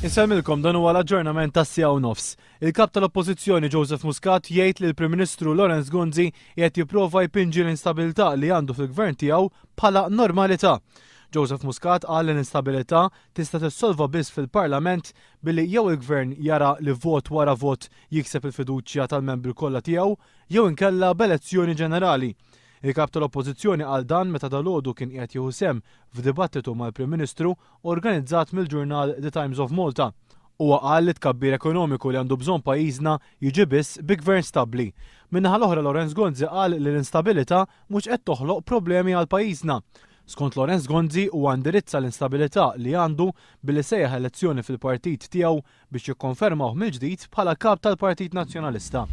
Insellmilkom dan huwa l-aġġornament tas-siegħa u nofs. Il-Kap tal-Oppożizzjoni Joseph Muscat jgħid li l-Prim Ministru Lawrence Gonzi qiegħed jipprova jpinġi l-instabilità li għandu fil-Gvern tiegħu bħala normalità. Joseph Muscat qal li l-instabilità tista' tissolva biss fil-Parlament billi jew il-Gvern jara li vot wara vot jikseb il-fiduċja tal-membri kollha tiegħu jew inkella b'elezzjoni ġenerali. Il-Kap tal-Oppożizzjoni qal dan meta dalgħodu kien qiegħed jieħu sehem f'dibattitu mal-Prim Ministru organizzat mill-ġurnal The Times of Malta. Huwa qal li t-tkabbir ekonomiku li għandu bżonn pajjiżna jiġi biss bi Gvern stabbli. Min-naħa l-oħra Lawrence Gonzi qal li l-instabilità mhux qed toħloq problemi għal pajjiżna. Skont Lawrence Gonzi huwa indirizza l-instabilità li għandu billi sejjaħ elezzjoni fil-partit tiegħu biex jikkonfermawh mill-ġdid bħala Kap tal-Partit Nazzjonalista.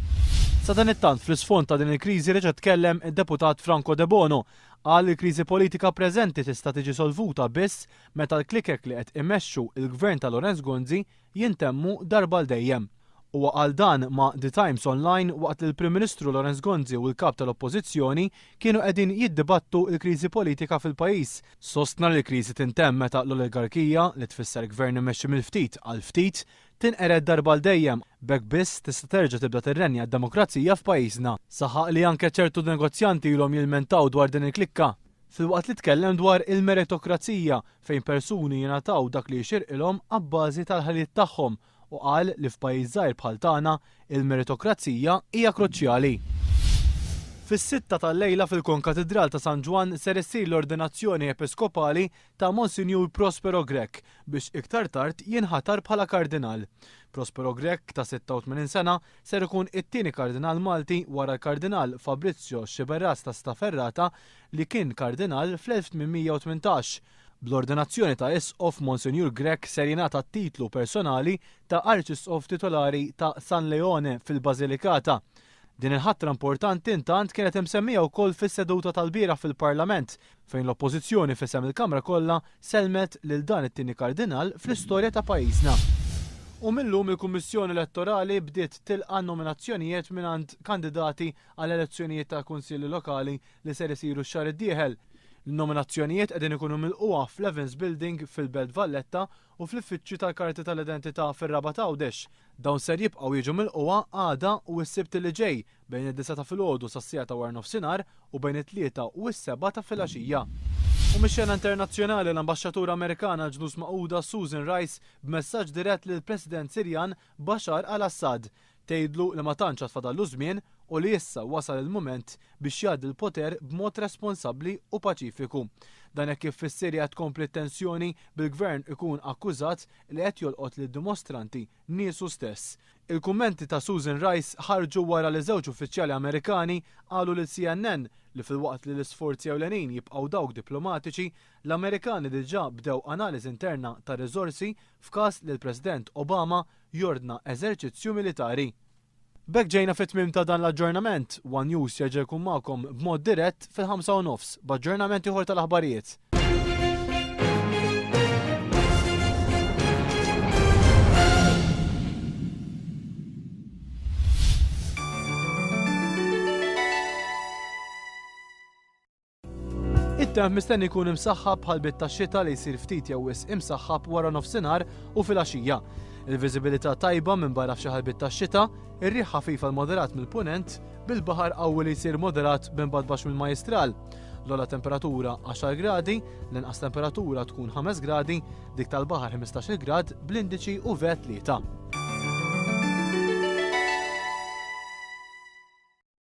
Sadanittant, fl-isfond ta' din il-kriżi reġa' tkellem id-Deputat Franco Debono. Qal li l-kriżi politika preżenti tista' tiġi solvuta biss meta l-klikek li qed imexxu l-Gvern ta' Lawrence Gonzi jintemmu darba għal dejjem. Huwa qal dan ma' The Times Online waqt li l-Prim Ministru Lawrence Gonzi u l-Kap tal-Oppożizzjoni kienu qegħdin jiddibattu l-kriżi politika fil-pajjiż. Sostna li l-kriżi tintemm meta l-oligarkija, li tfisser gvern immexxi mill-ftit għal ftit, tinqered darba għal dejjem, b'hekk biss tista' terġa' tibda tirrenja d-demokrazija f'pajjiżna. Saħaq li anke ċertu negozjanti ilhom jilmentaw dwar din il-klikka. Filwaqt li tkellem dwar il-meritokrazija fejn persuni jingħataw dak li jixirqilhom abbażi tal-ħiliet tagħhom u qal li f'pajjiż żgħir bħal tagħna, il-meritokrazija hija kruċjali. Fis-sitta tal-lejla fil-Konkatidral ta' San Ġwann ser issir l-ordinazzjoni episkopali ta' Monsinjur Prospero Grech biex iktar tard jinħatar bħala Kardinal. Prospero Grech ta' 86 sena ser ikun it-tieni Kardinal Malti wara l-Kardinal Fabrizio Sciberras ta' Staferrata li kien Kardinal fl-1818. Bl-ordinazzjoni ta' Isqof, Monsinjur Grech ser jingħata t-titlu personali ta' Arċisqof Titolari ta' San Leone fil-Basilikata. Din il-ħatra importanti intant kienet imsemmija wkoll fis-seduta tal-bieraħ fil-Parlament fejn l-Oppożizzjoni f'isem il-Kamra kollha sellmet lil dan it-tieni Kardinal fl-istorja ta' pajjiżna. U mil-lum il-Kummissjoni Elettorali bdiet tilqa' nominazzjonijiet mingħand kandidati għal elezzjonijiet tal-Kunsilli Lokali li ser isiru x-xahar id-dieħel. L-nominazzjonijiet qegħdin ikunu milqugħa fl-Evans Building fil-Belt Valletta u fl-Uffiċċju tal-Karti tal-Identità fir-Rabat Għawdex. Dawn ser jibqgħu jiġu milqugħa għada u s-Sibt li ġej bejn id-disgħa ta' filgħodu sas-siegħa ta' waranofsinhar u bejn it-tlieta u s-sebgħa ta' filgħaxija. U mix-xena internazzjonali l-Ambaxxatur Amerikan għall-Ġnus Magħquda Susan Rice b'messaġġ dirett lill-President Sirjan Bashar al-Assad Tgħidlu li ma tantx għad fadallu żmien u li issa wasal il-mument biex jgħaddi l-poter b'mod responsabbli u paċifiku. Dan hekk kif fis-Sirja qed tkompli t-tensjoni bil-Gvern ikun akkużat li qed jolqot lid-dimostranti niesu stess. Il-kummenti ta' Susan Rice ħarġu wara li żewġ uffiċjali Amerikani qalu lil CNN li filwaqt li l-isforzi ewlenin jibqgħu dawk diplomatiċi, l-Amerikani diġà bdew analiżi interna tar-riżorsi f'każ li l-President Obama jordna eżerċizzju militari. B'hekk ġejna fit-tmiem ta' dan l-aġġornament. One News jerġa' jkun magħkom b'mod dirett fil-5 u nofs b'aġġornament ieħor tal-aħbarijiet. It-temp mistenni jkun imsaħħab bħal ta' xita li jsir ftit jew wisq imsaħħab wara nofsinhar u filgħaxija. Il-viżibilità tajba minn barra f'xi ħalbiet tax-xita, ir-riħ ħafif għal moderat mill-punent, bil-baħar qawwi li jsir moderat b'imbagħad baxx mill-majjistral. L-ogħla temperatura 10 gradi, l-inqas temperatura tkun 5 gradi, dik tal-baħar 15-il grad bl-indiċi UV 3.